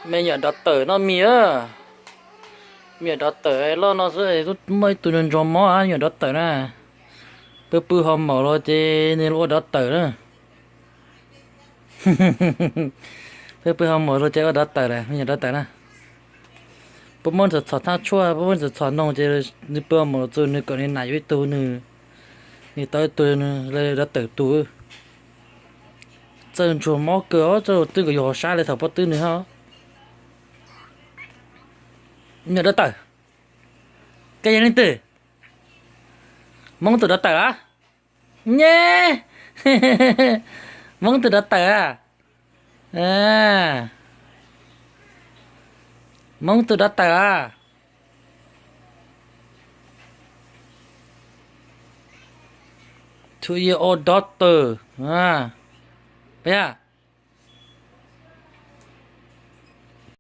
Me nyuam dov tawm no mis, me nyuam dov tawm loj no xwb, muaj ib tug ntsuag mob me nyuam dov tawm na. Pw pw ho maum los ces nws los ua dov tawm na. Pw pw ho maum los ces ua dov tawm lawm, me nyuam dov tawm na. Puab muab txhom txhom thaj tshuaj, puab muab txhom txhom noog ces nws pw ho maum los txug nws kom nws nam yuav ib tug nws, nws tau ib tug, dov tawm tus. Txawj ntsuag mob kawg os, txawj twb nkaus yus hauv sab li thaum pob twb nws ho. Me nyuam dov tawm, koj yog leej twg? Hmoob tus dov tawm a? Nyeb, Hmoob tus dov tawm a? Hmoob tus dov tawm a? Two year old daughter, a,